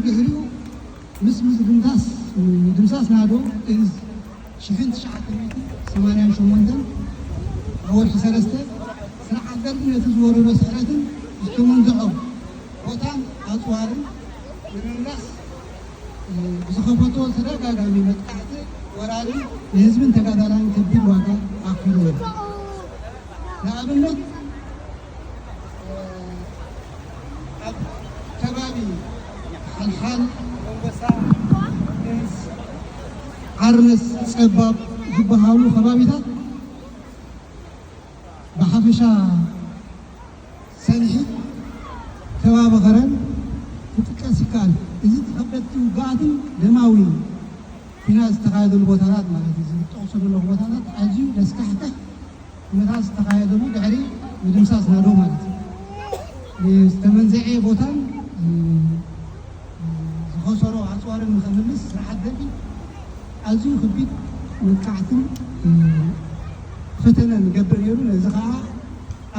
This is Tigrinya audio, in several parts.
ድሕሪኡ ምስ ምድምሳስ ምድምሳስ ናዶ እዝ ሽሕን ትሽዓተ ሚእትን ሰማንያን ሸሞንተን ኣብ ወርሒ ሰለስተ ስርዓት ደርጊ ነቲ ዝወረዶ ስዕረትን ዝተመንዝዖ ቦታን ኣፅዋርን ንምምላስ ብዝኸፈቶ ተደጋጋሚ መጥቃዕቲ ወራሪ ንህዝብን ተጋዳላይን ከቢድ ዋጋ ኣኽፊልዎ። ንኣብነት ኣብ ከባቢ ሓልሓል፣ ዓርነስ፣ ጸባብ ዝበሃሉ ከባቢታት ብሓፈሻ ሰንሒት፣ ከባቢ ኸረን ክጥቀስ ይከኣል። እዚ ተኸበድቲ ውግኣትን ደማዊ ኲናት ዝተኻየደሉ ቦታታት ማለት እዩ። እዚ ዝጠቕሶ ዘለኹ ቦታታት ኣዝዩ ዘስካሕክሕ ኩነታት ዝተኻየደሉ ድሕሪ ምድምሳስ ናዶ ማለት እዩ። ዝተመንዘዐ ቦታን ዝኸሰሮ ኣፅዋርን ንኸምልስ ስርዓት ደርጊ ኣዝዩ ከቢድ መጥቃዕትን ፈተነን ይገብር ነይሩ። ነዚ ከዓ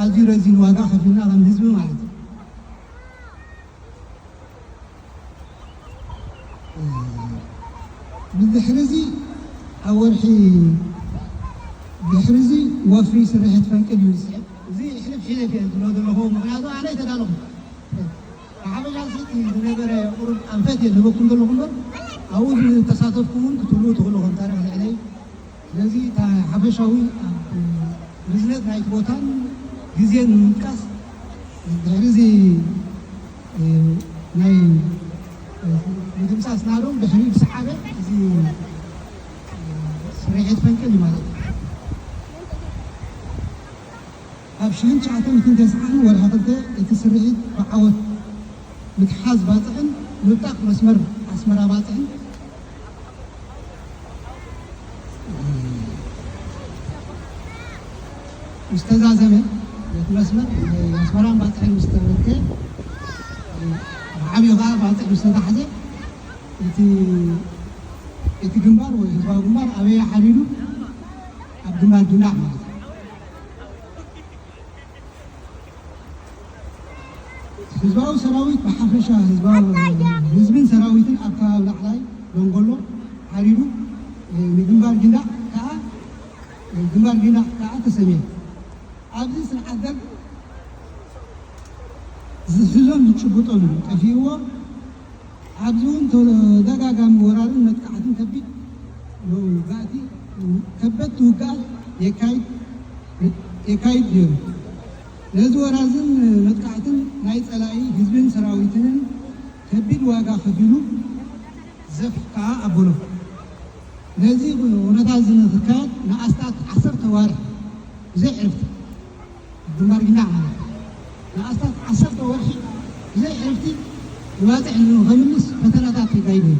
ኣዝዩ ረዚን ዋጋ ከፊልና ከም ህዝቢ ማለት እዩ። ብድሕሪ እዚ ኣብ ወርሒ ድሕሪ እዚ ወፍሪ ስርሒት ፈንቅል እዩ ዝስዕብ። እዚ ሕልፍ ሕልፍ እየ ዝብሎ ዘለኹ፣ ምኽንያቱ ኣነ ኣይተዳለኹ። ብሓፈሻ ስቲ ዝነበረ ቁሩብ ኣንፈት እየ ዝህበኩም ዘለኹ እምበር ኣብኡ ዝተሳተፍኩ እውን ክትህልዉ ትኽእሉ ከም ታሪኽ ልዕለይ። ስለዚ እታ ሓፈሻዊ ኣብ ርዝነት ናይቲ ቦታን ግዜን ንምጥቃስ ድሕሪ እዚ ናይ ምድምሳስ ናዶም ድሕሪ ዝሰዓበ እዚ ስርሒት ፈንቅል እዩ ማለት እዩ። ኣብ ሽሕን ትሽዓተ ሚእትን ተስዓን ወርሒ ክልተ እቲ ስርሒት ብዓወት ምትሓዝ ባፅዕን ምብጣቕ መስመር ኣስመራ ባፅዕን ምስ ተዛዘመ ነቲ መስመር ናይ ኣስመራን ባፅዕን ምስ ተበልከ ብዓብዩ ከዓ ባፅዕ ምስ ተታሕዘ እቲ እቲ ግንባር ወይ ህዝባዊ ግንባር ኣበየ ሓዲዱ ኣብ ግንባር ድንዳዕ ማለት እዩ። ህዝባዊ ሰራዊት ብሓፈሻ ህዝባዊ ህዝብን ሰራዊትን ኣብ ከባቢ ላዕላይ ደንጎሎ ሓሪዱ ንግንባር ጊንዳዕ ከዓ ግንባር ጊንዳዕ ከዓ ተሰምየ። ኣብዚ ስርዓት ደርግ ዝሕዞን ዝጭብጦን ጠፊእዎ ኣብዚ እውን ተደጋጋሚ ወራርን መጥቃዕትን ከቢድ ውግኣቲ ከበድቲ ውግኣት የካይድ የካይድ ነይሩ። ነዚ ወራዝን መጥቃዕትን ናይ ጸላኢ ህዝብን ሰራዊትንን ከቢድ ዋጋ ከፊሉ ዘፍ ከኣ ኣበሎ። ነዚ ኩነታት እዚ ንክካየድ ንኣስታት ዓሰርተ ዋርሕ ብዘይ ዕርፍቲ ግንባር ጊንዳዕ ማለት እዩ። ንኣስታት ዓሰርተ ወርሒ ብዘይ ዕርፍቲ ንባፅዕ ንኸምልስ ፈተናታት የካይድ ነይሩ።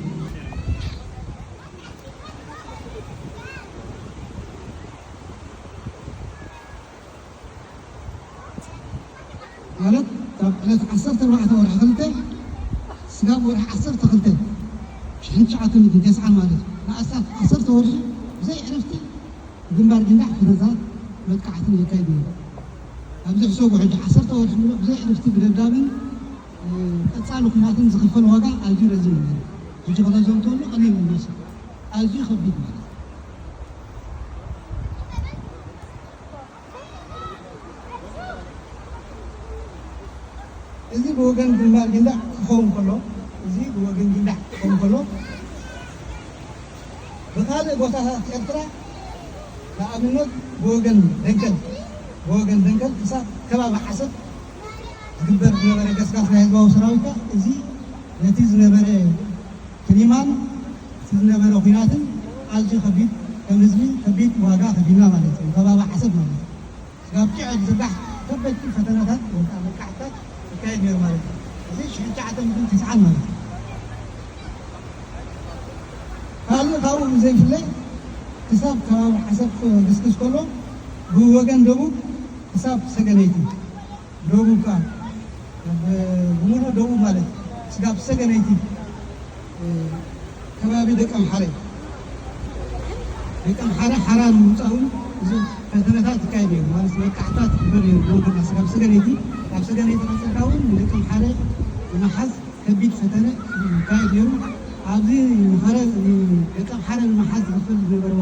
ማለት ካብ ዕለት ዓሰርተ ኣርባዕተ ወርሒ ክልተ ስጋብ ወርሒ ዓሰርተ ክልተ ሽሕን ትሽዓተ ሚእትን ተስዓን ማለት እዩ። ንኣስታት ዓሰርተ ወርሒ ብዘይ ዕረፍቲ ግንባር ጊንዳዕ ፈተነታት መጥቃዕትን የካይድ ነይሩ። ኣብዚ ሕሰቡ ሕጂ ዓሰርተ ወርሒ ምሉእ ብዘይ ዕረፍቲ ብደብዳብን ቀጻሊ ኲናትን ዝኽፈል ዋጋ ኣዝዩ ረዚን እዩ ነይሩ። ሕጂ ከተዘንተሉ ቀሊል እዩ ዝመስል፣ ኣዝዩ ከቢድ ማለት እዩ። እዚ ብወገን ግንባር ጊንዳዕ ክኸውን ከሎ፣ እዚ ብወገን ጊንዳዕ ክኸውን ከሎ፣ ብኻልእ ቦታታት ኤርትራ፣ ንኣብነት ብወገን ደንከል፣ ብወገን ደንከል ክሳብ ከባቢ ዓሰብ ዝግበር ዝነበረ ገስጋስ ናይ ህዝባዊ ሰራዊት፣ እዚ ነቲ ዝነበረ ክሊማን እቲ ዝነበረ ኲናትን ኣዝዩ ከቢድ፣ ከም ህዝቢ ከቢድ ዋጋ ከፊልና ማለት እዩ። ከባቢ ዓሰብ ማለት እዩ። ስጋብ ጭዕድ ዝብላሕ ከበድቲ ፈተናታት ወይ ከዓ መጥቃዕትታት ይካየድ ነይሩ ማለት እዩ። እዚ ሽሕን ትሽዓተ ሚእትን ተስዓን ማለት እዩ። ካልእ ካብኡ ብዘይፍለ ክሳብ ከባቢ ዓሰብ ክግስግስ ከሎ ብወገን ደቡብ ክሳብ ሰገነይቲ ደቡብ ከዓ ብሙሉእ ደቡብ ማለት ስጋብ ሰገነይቲ ከባቢ ደቀምሓረ ደቀምሓረ ሓራ ንምውፃእ እውን እዚ ፈተነታት ይካየድ እዩ ማለት መጥቃዕታት ይግበር እዩ። ደቡብ ስጋብ ሰገነይቲ ካብ ሰገነይቲ ቀፀልካ እውን ንደቀምሓረ ንምሓዝ ከቢድ ፈተነ ይካየድ ነይሩ። ኣብዚ ንኸረ ገጸ ምሓረ ንምሓዝ ዝኽእል ዝነበረ